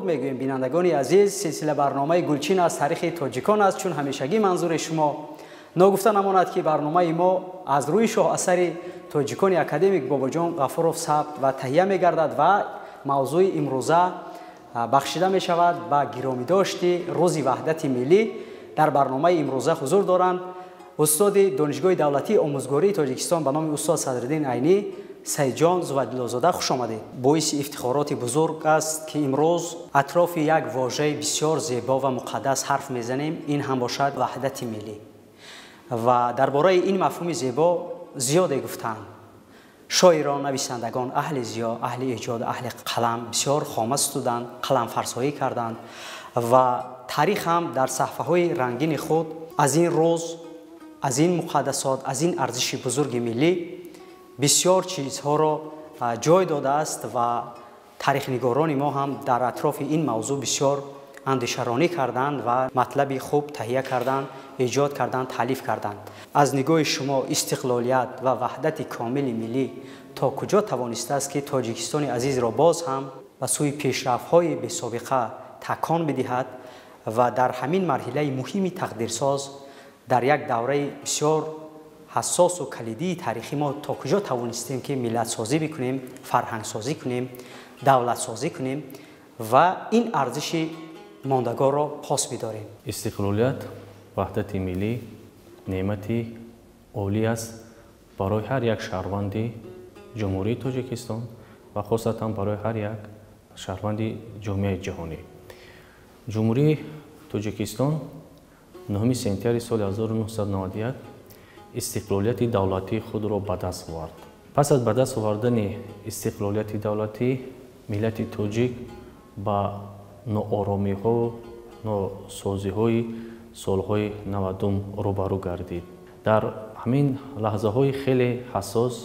мегӯем, бинандагони азиз. Силсила барномаи Гулчин аз таърихи тоҷикон аст, чун ҳамешагӣ манзури шумо. Ногуфта намонад, ки барномаи мо аз рӯи шоҳасари тоҷикони академик Бобоҷон Ғафуров сабт ва таҳия мегардад ва мавзӯи имрӯза бахшида мешавад ба гиромидошти Рӯзи Ваҳдати Миллӣ. Дар барномаи имрӯза ҳузур доранд устоди Донишгоҳи давлатии омӯзгории Тоҷикистон ба номи устод Садриддин Айнӣ Саидҷон Зувайдуллозода. Хуш омадед. Боиси ифтихороти бузург аст, ки имрӯз атрофи як вожаи бисёр зебо ва муқаддас ҳарф мезанем. Ин ҳам бошад ваҳдати миллӣ. Ва дар бораи ин мафҳуми зебо зиёде гуфтанд шоирон, нависандагон, аҳли зиё, аҳли эҷод, аҳли қалам бисёр хома сутуданд, қаламфарсоӣ карданд ва таърих ҳам дар саҳфаҳои рангини худ аз ин рӯз, аз ин муқаддасот, аз ин арзиши бузурги миллӣ бисёр чизҳоро ҷой додааст ва таърихнигорони мо ҳам дар атрофи ин мавзӯъ бисёр андешаронӣ карданд ва матлаби хуб таҳия карданд, эҷод карданд, таълиф карданд. Аз нигоҳи шумо истиқлолият ва ваҳдати комили миллӣ то куҷо тавонистааст, ки Тоҷикистони азизро боз ҳам ба сӯи пешрафтҳои бесобиқа такон бидиҳад ва дар ҳамин марҳилаи муҳими тақдирсоз, дар як давраи бисёр ҳассосу калидии таърихӣ мо то куҷо тавонистем, ки миллатсозӣ бикунем, фарҳангсозӣ кунем, давлатсозӣ кунем ва ин арзиши мондагорро пос бидорем? Истиқлолият, ваҳдати миллӣ неъмати олӣ аст барои ҳар як шаҳрванди Ҷумҳурии Тоҷикистон ва хосатан барои ҳар як шаҳрванди ҷомеаи ҷаҳонӣ. Ҷумҳурии Тоҷикистон 9 сентябри соли 1991 истиқлолияти давлатии худро ба даст овард. Пас аз ба даст овардани истиқлолияти давлатӣ миллати тоҷик ба нооромиҳо, носозиҳои солҳои 90 рӯбарӯ гардид. Дар ҳамин лаҳзаҳои хеле ҳассос,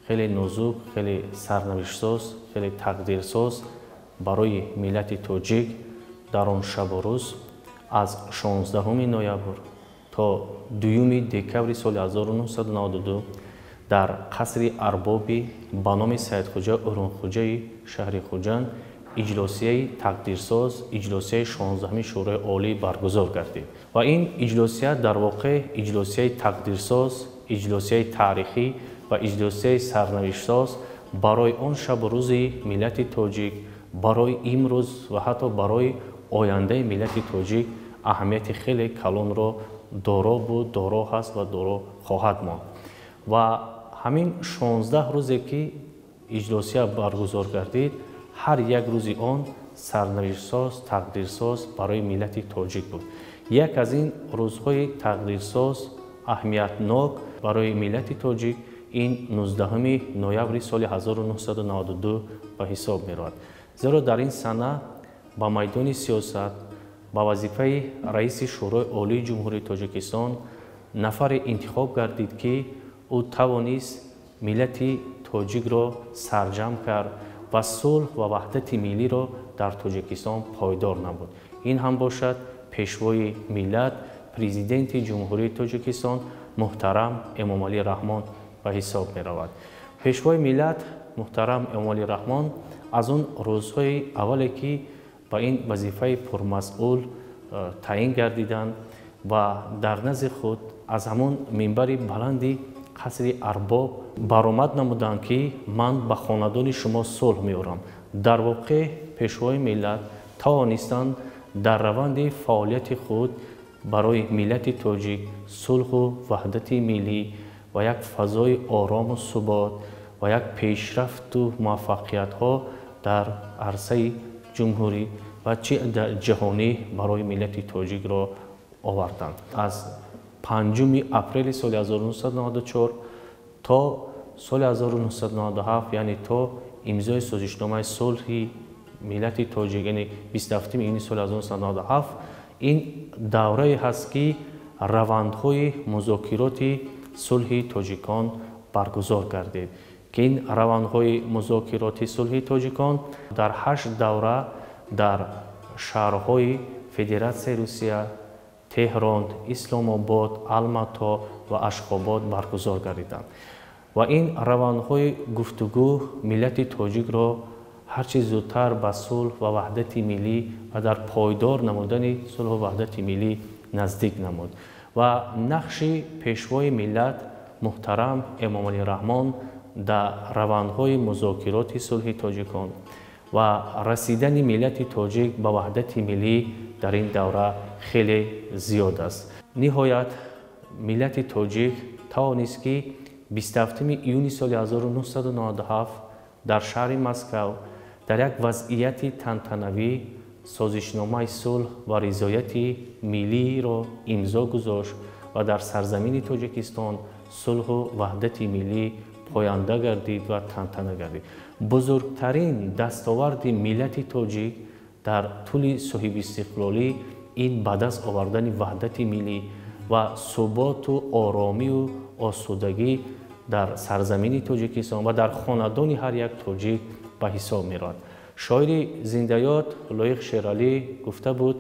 хеле нозук, хеле сарнавиштсоз, хеле тақдирсоз барои миллати тоҷик дар он шабу рӯз аз 16 ноябр то 2 декабри соли 1992 дар қасри арбоби ба номи Саидхуҷа Ӯрунхуҷаи шаҳри Хуҷанд иҷлосияи тақдирсоз, иҷлосияи 16-ми Шӯрои Олӣ баргузор гардид. Ва ин иҷлосия дар воқеъ иҷлосияи тақдирсоз, иҷлосияи таърихӣ ва иҷлосияи сарнавиштсоз барои он шабу рӯзи миллати тоҷик, барои имрӯз ва ҳатто барои ояндаи миллати тоҷик аҳамияти хеле калонро доро буд, доро ҳаст ва доро хоҳад монд. Ва ҳамин 16 рӯзе ки иҷлосия баргузор гардид, ҳар як рӯзи он сарнавиштсоз, тақдирсоз барои миллати тоҷик буд. Як аз ин рӯзҳои тақдирсоз, аҳамиятнок барои миллати тоҷик ин 19 ноябри соли 1992 ба ҳисоб меравад. Зеро дар ин сана ба майдони сиёсат ба вазифаи раиси Шӯрои Олии Ҷумҳурии Тоҷикистон нафаре интихоб гардид, ки ӯ тавонист миллати тоҷикро сарҷамъ кард ва сулҳ ва ваҳдати миллиро дар Тоҷикистон пойдор намуд. Ин ҳам бошад пешвои миллат, президенти Ҷумҳурии Тоҷикистон муҳтарам Эмомалӣ Раҳмон ба ҳисоб меравад. Пешвои миллат муҳтарам Эмомалӣ Раҳмон аз он рӯзҳои аввале ки ба ин вазифаи пурмасъул таъин гардиданд ва дар назди худ аз ҳамон минбари баланди қасри арбоб баромад намуданд, ки ман ба хонадони шумо сулҳ меорам. Дар воқеъ пешвои миллат тавонистанд дар раванди фаъолияти худ барои миллати тоҷик сулҳу ваҳдати миллӣ ва як фазои орому субот ва як пешрафту муваффақиятҳо дар арсаи ҷумҳурӣ ва чи дар ҷаҳонӣ барои миллати тоҷикро оварданд. Аз 5 апрели соли 1994 то соли 1997, яъне то имзои созишномаи сулҳи миллати тоҷик, яъне 27 июни соли 1997, ин даврае ҳаст, ки равандҳои музокироти сулҳи тоҷикон баргузор гардид, ки ин равандҳои музокироти сулҳи тоҷикон дар 8 давра дар шаҳрҳои Федератсияи Русия, Теҳрон, Исломобод, Алмато ва Ашхобод баргузор гардиданд. Ва ин равандҳои гуфтугӯ миллати тоҷикро ҳарчи зудтар ба сулҳ ва ваҳдати миллӣ ва дар пойдор намудани сулҳу ваҳдати миллӣ наздик намуд. Ва нақши пешвои миллат муҳтарам Эмомалӣ Раҳмон дар равандҳои музокироти сулҳи тоҷикон ва расидани миллати тоҷик ба ваҳдати миллӣ дар ин давра хеле зиёд аст. Ниҳоят миллати тоҷик тавонист, ки 27 июни соли 1997 дар шаҳри Москав дар як вазъияти тантанавӣ созишномаи сулҳ ва ризояти миллиро имзо гузошт ва дар сарзамини Тоҷикистон сулҳу ваҳдати миллӣ поянда гардид ва тантана гардид. Бузургтарин дастоварди миллати тоҷик дар тӯли соҳибистиқлолӣ ин ба даст овардани ваҳдати миллӣ ва суботу оромию осудагӣ дар сарзамини Тоҷикистон ва дар хонадони ҳар як тоҷик ба ҳисоб меравад. Шоири зиндаёд Лоиқ Шералӣ гуфта буд: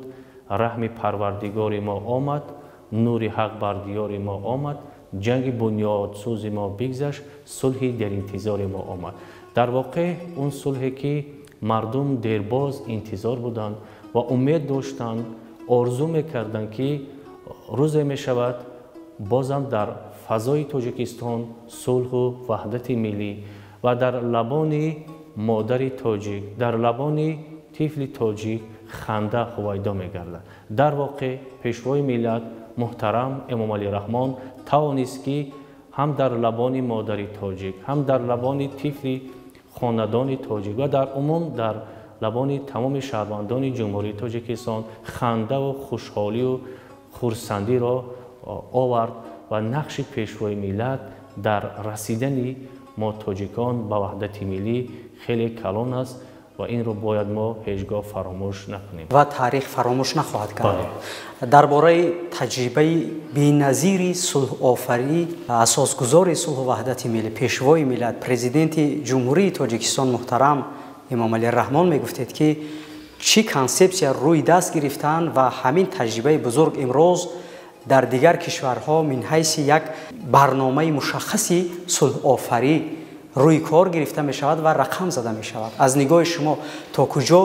раҳми парвардигори мо омад, нури ҳақ бар диёри мо омад, ҷанги бунёдсӯзи мо бигзашт, сулҳи деринтизори мо омад. Дар воқеъ он сулҳе ки мардум дербоз интизор буданд ва умед доштанд, орзу мекарданд, ки рӯзе мешавад бозам дар фазои Тоҷикистон сулҳу ваҳдати миллӣ ва дар лабони модари тоҷик, дар лабони тифли тоҷик ханда ҳувайдо мегардад. Дар воқеъ пешвои миллат муҳтарам Эмомалӣ Раҳмон тавонист, ки ҳам дар лабони модари тоҷик, ҳам дар лабони тифли хонадони тоҷик ва дар умум дар лабони тамоми шаҳрвандони Ҷумҳурии Тоҷикистон хандаву хушҳолию хурсандиро овард ва нақши пешвои миллат дар расидани мо тоҷикон ба ваҳдати миллӣ хеле калон аст ва инро бояд мо ҳеҷ гоҳ фаромӯш накунем. Ва таърих фаромӯш нахоҳад кард. Дар бораи таҷрибаи беназири сулҳофарӣ, асосгузори сулҳу ваҳдати миллӣ, пешвои миллат, президенти Ҷумҳурии Тоҷикистон муҳтарам Эмомалӣ Раҳмон мегуфтед, ки чӣ консепсия рӯи даст гирифтанд ва ҳамин таҷрибаи бузург имрӯз дар дигар кишварҳо мин ҳайси як барномаи мушаххаси сулҳофарӣ рӯи кор гирифта мешавад ва рақам зада мешавад. Аз нигоҳи шумо то куҷо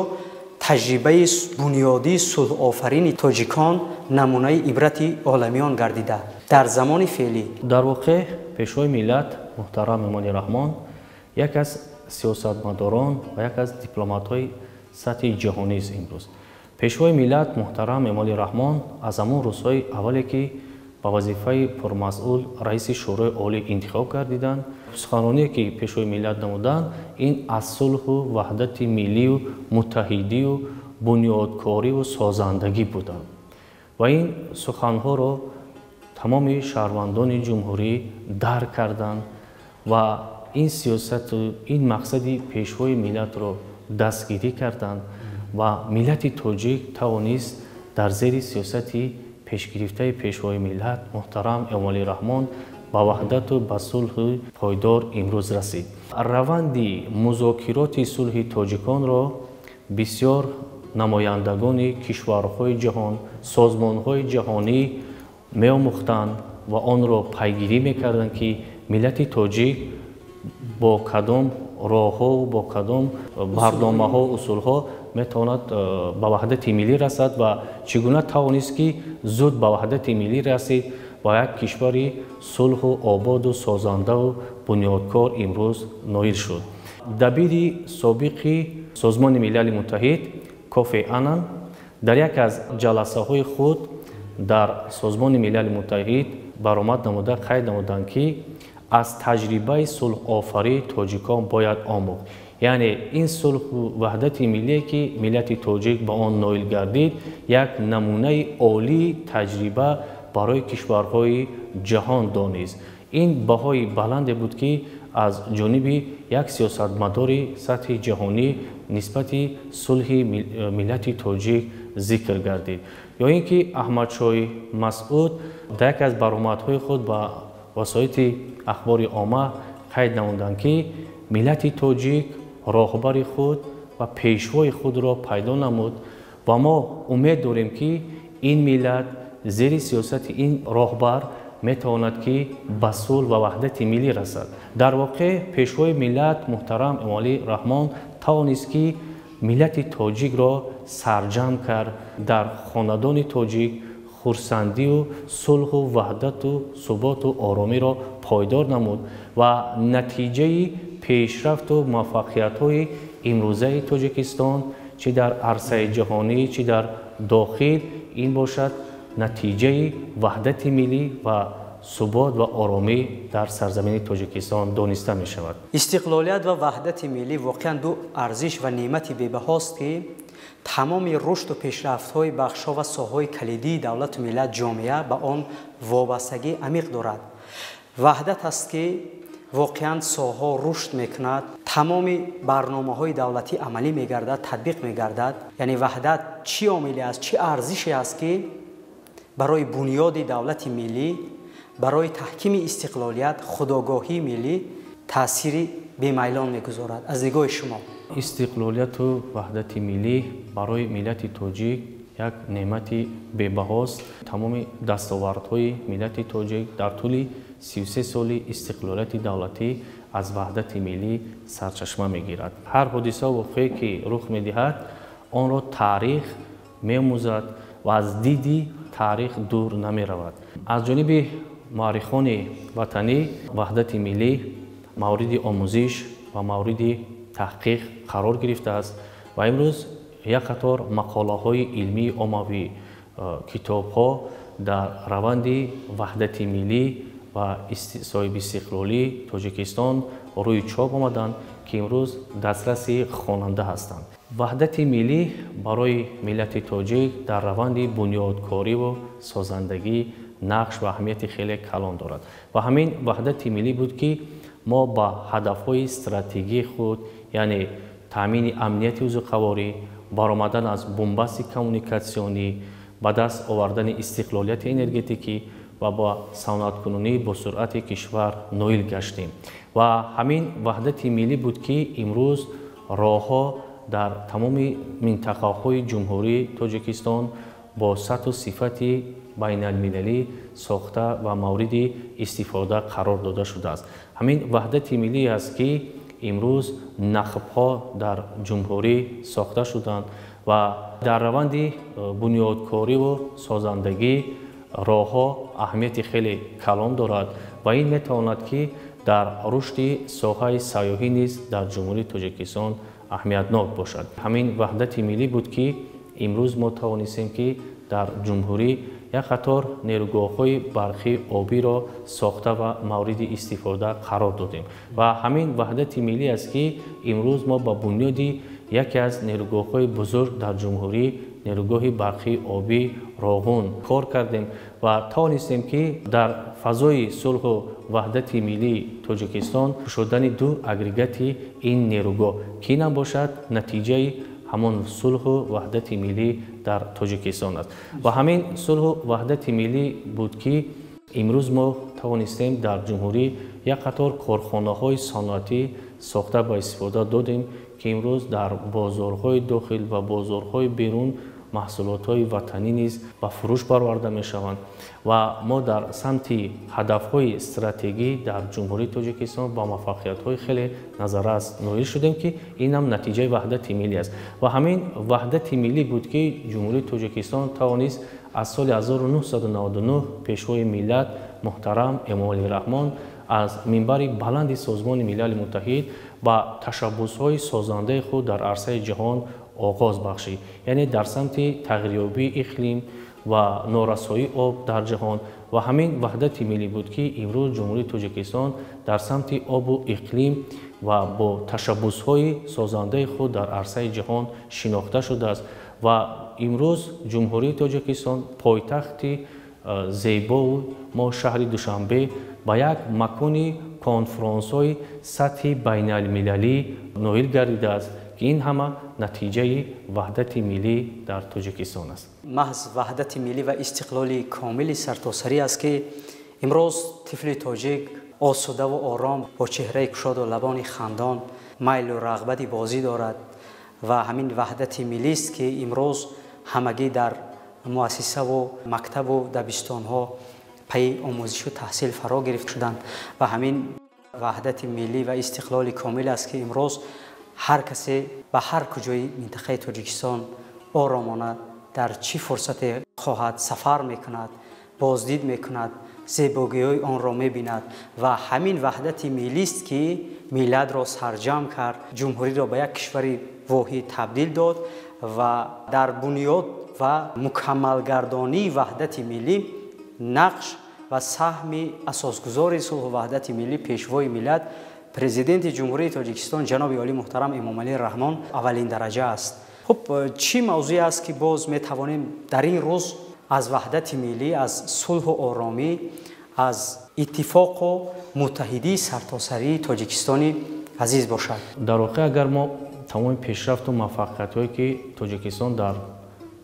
таҷрибаи бунёдии сулҳофарини тоҷикон намунаи ибрати оламиён гардида дар замони феълӣ? Дар воқеъ пешвои миллат муҳтарам Эмомалӣ Раҳмон як аз сиёсатмадорон ва як аз дипломатҳои сатҳи ҷаҳонист имрӯз. Пешвои миллат муҳтарам Эмомалӣ Раҳмон аз ҳамон рӯзҳои аввале ки ба вазифаи пурмасъул раиси Шӯрои Олӣ интихоб гардиданд, суханроние ки пешвои миллат намуданд, ин аз сулҳу ваҳдати миллию муттаҳидию бунёдкориву созандагӣ буданд. Ва ин суханҳоро тамоми шаҳрвандони ҷумҳурӣ дарк карданд ва ин сиёсату ин мақсади пешвои миллатро дастгирӣ карданд ва миллати тоҷик тавонист дар зери сиёсати пешгирифтаи пешвои миллат муҳтарам Эмомалӣ Раҳмон ба ваҳдату ба сулҳи пойдор имрӯз расид. Раванди музокироти сулҳи тоҷиконро бисёр намояндагони кишварҳои ҷаҳон, созмонҳои ҷаҳонӣ меомӯхтанд ва онро пайгирӣ мекарданд, ки миллати тоҷик бо кадом роҳҳо, бо кадом барномаҳо, усулҳо метавонад ба ваҳдати миллӣ расад ва чӣ гуна тавонист, ки зуд ба ваҳдати миллӣ расид ва як кишвари сулҳу ободу созандаву бунёдкор имрӯз ноил шуд. Дабири собиқи Созмони Милали Муттаҳид Кофи Аннан дар як аз ҷаласаҳои худ дар Созмони Милали Муттаҳид баромад намуда қайд намуданд, ки аз таҷрибаи сулҳофарии тоҷикон бояд омӯхт. Яъне ин сулҳу ваҳдати миллие, ки миллати тоҷик ба он ноил гардид, як намунаи олии таҷриба барои кишварҳои ҷаҳон донист. Ин баҳои баланде буд, ки аз ҷониби як сиёсатмадори сатҳи ҷаҳонӣ нисбати сулҳи миллати тоҷик зикр гардид. Ё ин ки Аҳмадшоҳи Масъуд дар яке аз баромадҳои худ ба васоити ахбори омма қайд намуданд, ки миллати тоҷик роҳбари худ ва пешвои худро пайдо намуд ва мо умед дорем, ки ин миллат зери сиёсати ин роҳбар метавонад, ки ба сулҳ ва ваҳдати миллӣ расад. Дар воқеъ пешвои миллат муҳтарам Эмомалӣ Раҳмон Тавонист, ки миллати тоҷикро сарҷамъ кард, дар хонадони тоҷик хурсандию сулҳу ваҳдату суботу оромиро пойдор намуд ва натиҷаи пешрафту муваффақиятҳои имрӯзаи Тоҷикистон чӣ дар арсаи ҷаҳонӣ, чӣ дар дохил ин бошад натиҷаи ваҳдати миллӣ ва субот ва оромӣ дар сарзамини Тоҷикистон дониста мешавад. Истиқлолият ва ваҳдати миллӣ воқеан ду арзиш ва неъмати бебаҳост, ки тамоми рушду пешрафтҳои бахшҳо ва соҳаҳои калидии давлату миллат, ҷомеа ба он вобастагии амиқ дорад. Ваҳдат аст, ки воқеан соҳаҳо рушд мекунад, тамоми барномаҳои давлатӣ амалӣ мегардад, татбиқ мегардад. Яъне ваҳдат чӣ омиле аст, чӣ арзише аст, ки барои бунёди давлати миллӣ, барои таҳкими истиқлолият, худогоҳии миллӣ таъсири бемайлон мегузорад аз нигоҳи шумо? Истиқлолияту ваҳдати миллӣ барои миллати тоҷик як неъмати бебаҳост. Тамоми дастовардҳои миллати тоҷик дар тӯли 33 соли истиқлолияти давлатӣ аз ваҳдати миллӣ сарчашма мегирад. Ҳар ҳодисаву воқеае, ки рух медиҳад, онро таърих меомӯзад ва аз диди таърих дур намеравад. Аз ҷониби муаррихони ватанӣ ваҳдати миллӣ мавриди омӯзиш ва мавриди таҳқиқ қарор гирифтааст ва имрӯз як қатор мақолаҳои илмии оммавӣ, китобҳо дар раванди ваҳдати миллӣ ва соҳибистиқлолии Тоҷикистон рӯи чоп омаданд, ки имрӯз дастраси хонанда ҳастанд. Ваҳдати миллӣ барои миллати тоҷик дар раванди бунёдкориву созандагӣ нақш ва аҳамияти хеле калон дорад ва ҳамин ваҳдати миллӣ буд, ки мо ба ҳадафҳои стратегии худ, яъне таъмини амнияти озуқаворӣ, баромадан аз бунбасти коммуникатсионӣ, ба даст овардани истиқлолияти энергетикӣ ва ба саноаткунонӣ бо суръати кишвар ноил гаштем. Ва ҳамин ваҳдати миллӣ буд, ки имрӯз роҳҳо дар тамоми минтақаҳои Ҷумҳурии Тоҷикистон бо сатҳу сифати байналмилалӣ сохта ва мавриди истифода қарор дода шудааст. Ҳамин ваҳдати миллӣ аст, ки имрӯз нақбҳо дар ҷумҳурӣ сохта шуданд ва дар раванди бунёдкориву созандагӣ роҳҳо аҳамияти хеле калон дорад ва ин метавонад, ки дар рушди соҳаи сайёҳӣ низ дар Ҷумҳурии Тоҷикистон аҳамиятнок бошад. Ҳамин ваҳдати миллӣ буд, ки имрӯз мо тавонистем, ки дар ҷумҳурӣ як қатор нерӯгоҳҳои барқии обиро сохта ва мавриди истифода қарор додем ва ҳамин ваҳдати миллӣ аст, ки имрӯз мо ба бунёди яке аз нерӯгоҳҳои бузург дар ҷумҳурӣ, нерӯгоҳи барқии обӣ Роғун кор кардем ва тавонистем, ки дар фазои сулҳу ваҳдати миллии Тоҷикистон кушодани ду агрегати ин нерӯгоҳ, ки инам бошад натиҷаи ҳамон сулҳу ваҳдати миллӣ дар Тоҷикистон аст. Ва ҳамин сулҳу ваҳдати миллӣ буд, ки имрӯз мо тавонистем дар ҷумҳурӣ як қатор корхонаҳои саноатӣ сохта ба истифода додем, ки имрӯз дар бозорҳои дохил ва бозорҳои берун маҳсулотҳои ватанӣ низ ба фурӯш бароварда мешаванд ва мо дар самти ҳадафҳои стратегӣ дар Ҷумҳурии Тоҷикистон ба муваффақиятҳои хеле назаррас ноил шудем, ки инам натиҷаи ваҳдати миллӣ аст. Ва ҳамин ваҳдати миллӣ буд, ки Ҷумҳурии Тоҷикистон тавонист аз соли 1999 Пешвои миллат муҳтарам Эмомалӣ Раҳмон аз минбари баланди Созмони Милали Муттаҳид ба ташаббусҳои созандаи худ дар арсаи ҷаҳон оғоз бахшид, яъне дар самти тағйирёбии иқлим ва норасоии об дар ҷаҳон. Ва ҳамин ваҳдати миллӣ буд, ки имрӯз Ҷумҳурии Тоҷикистон дар самти обу иқлим ва бо ташаббусҳои созандаи худ дар арсаи ҷаҳон шинохта шудааст ва имрӯз Ҷумҳурии Тоҷикистон, пойтахти зебоу мо шаҳри Душанбе ба як макони конфронсҳои сатҳи байналмилалӣ ноил гардидааст, ки ин ҳама натиҷаи ваҳдати миллӣ дар Тоҷикистон аст. Маҳз ваҳдати миллӣ ва истиқлоли комили сартосарӣ аст, ки имрӯз тифли тоҷик осудаву ором, бо чеҳраи кушоду лабони хандон майлу рағбати бозӣ дорад ва ҳамин ваҳдати миллист, ки имрӯз ҳамагӣ дар муассисаву мактабу дабистонҳо пайи омӯзишу таҳсил фаро гирифта шуданд ва ҳамин ваҳдати миллӣ ва истиқлоли комил аст, ки имрӯз Ҳар касе ба ҳар куҷои минтақаи Тоҷикистон оромона дар чӣ фурсате хоҳад сафар мекунад, боздид мекунад, зебогиҳои онро мебинад ва ҳамин ваҳдати миллист, ки миллатро сарҷамъ кард, ҷумҳуриро ба як кишвари воҳид табдил дод ва дар бунёд ва мукаммалгардонии ваҳдати миллӣ нақш ва саҳми асосгузори сулҳу ваҳдати миллӣ, пешвои миллат, президенти Ҷумҳурии Тоҷикистон ҷаноби олӣ муҳтарам Эмомалӣ Раҳмон аввалин дараҷа аст. Хуб, чӣ мавзӯе аст, ки боз метавонем дар ин рӯз аз ваҳдати миллӣ, аз сулҳу оромӣ, аз иттифоқу муттаҳидии сартосарии Тоҷикистони азиз бошад? Дар воқеъ, агар мо тамоми пешрафту муваффақиятҳое, ки Тоҷикистон дар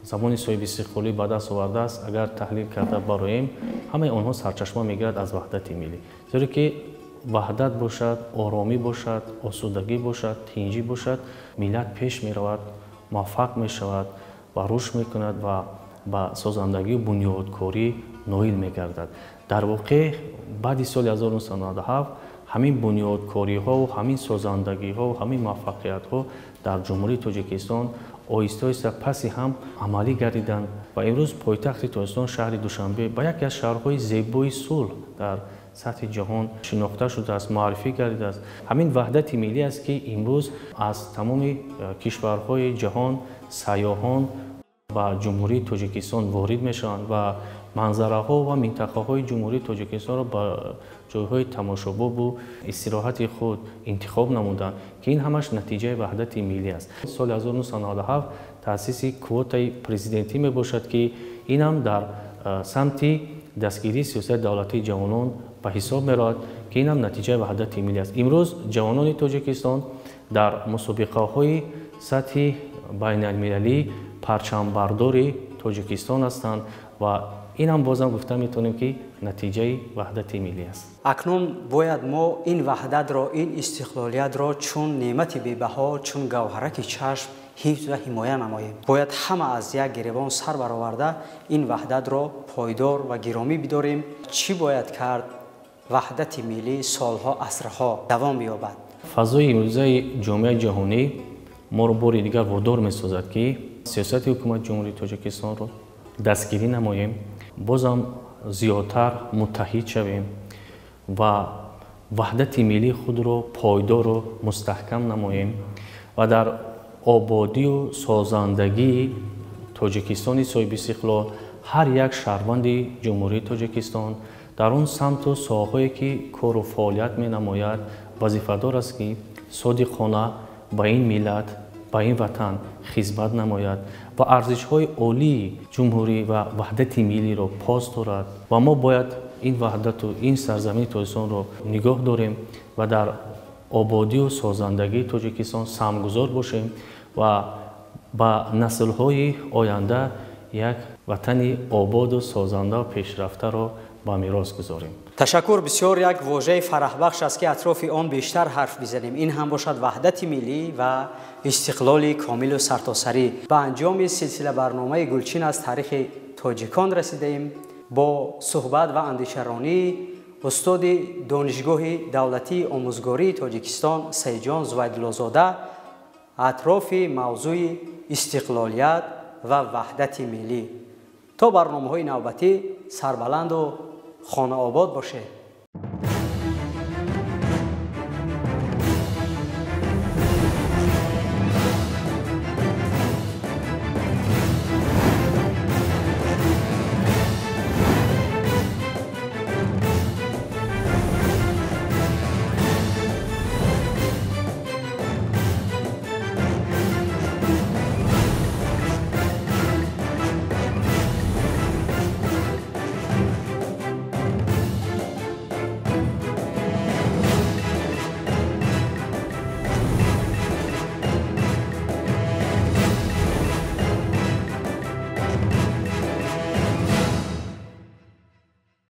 замони соҳибистиқлолӣ ба даст овардааст, агар таҳлил карда бароем, ҳамаи онҳо сарчашма мегирад аз ваҳдати миллӣ. Зеро ки ваҳдат бошад, оромӣ бошад, осудагӣ бошад, тинҷӣ бошад, миллат пеш меравад, муваффақ мешавад ва рушд мекунад ва ба созандагию бунёдкорӣ ноил мегардад. Дар воқеъ, баъди соли 1997 ҳамин бунёдкориҳову ҳамин созандагиҳову ҳамин муваффақиятҳо дар Ҷумҳурии Тоҷикистон оҳиста оҳиста паси ҳам амалӣ гардиданд ва имрӯз пойтахти Тоҷикистон, шаҳри Душанбе, ба яке аз шаҳрҳои зебои сулҳ дар сатҳи ҷаҳон шинохта шудааст, муаррифӣ гардидааст. Ҳамин ваҳдати миллӣ аст, ки имрӯз аз тамоми кишварҳои ҷаҳон сайёҳон ба Ҷумҳурии Тоҷикистон ворид мешаванд ва манзараҳо ва минтақаҳои Ҷумҳурии Тоҷикистонро ба ҷойҳои тамошобобу истироҳати худ интихоб намуданд, ки ин ҳамаш натиҷаи ваҳдати миллӣ аст. Соли 1997 таъсиси квотаи президентӣ мебошад, ки ин ҳам дар самти дастгирии сиёсати давлатии ҷавонон ба ҳисоб меравад, ки ин ҳам натиҷаи ваҳдати миллӣ аст. Имрӯз ҷавонони Тоҷикистон дар мусобиқаҳои сатҳи байналмилалӣ парчамбардори Тоҷикистон ҳастанд ва ин ҳам бозам гуфта метавонем, ки натиҷаи ваҳдати миллӣ аст. Акнун бояд мо ин ваҳдатро, ин истиқлолиятро чун неъмати бебаҳо, чун гавҳараки чашм ҳифз ва ҳимоя намоем. Бояд ҳама аз як гиребон сар бароварда ин ваҳдатро пойдор ва гиромӣ бидорем. Чӣ бояд кард ваҳдати миллӣ солҳо, асрҳо давом ёбад? Фазои имрӯзаи ҷомеаи ҷаҳонӣ моро бори дигар водор месозад, ки сиёсати ҳукумати Ҷумҳурии Тоҷикистонро дастгирӣ намоем, бозам зиёдтар муттаҳид шавем ва ваҳдати миллии худро пойдору мустаҳкам намоем ва дар ободию созандагии Тоҷикистони соҳибистиқлол ҳар як шаҳрванди Ҷумҳурии Тоҷикистон дар он самту соҳаҳое, ки кору фаъолият менамояд, вазифадор аст, ки содиқона ба ин миллат, ба ин ватан хизмат намояд ва арзишҳои олии ҷумҳурӣ ва ваҳдати миллиро пос дорад. Ва мо бояд ин ваҳдату ин сарзамини Тоҷикистонро нигоҳ дорем ва дар ободию созандагии Тоҷикистон саҳмгузор бошем ва ба наслҳои оянда як ватани ободу созанда ва пешрафтаро ба мерос гузорем. Ташаккур. Бисёр як вожаи фараҳбахш аст, ки атрофи он бештар ҳарф бизанем. Ин ҳам бошад ваҳдати миллӣ ва истиқлоли комилу сартосарӣ. Ба анҷоми силсила барномаи Гулчин аз таърихи тоҷикон расидаем бо суҳбат ва андешаронии устоди Донишгоҳи давлатии омӯзгории Тоҷикистон Саидҷон Зувайдуллозода атрофи мавзӯи истиқлолият ва ваҳдати миллӣ. То барномаҳои навбатӣ сарбаланду хонаобод бошед.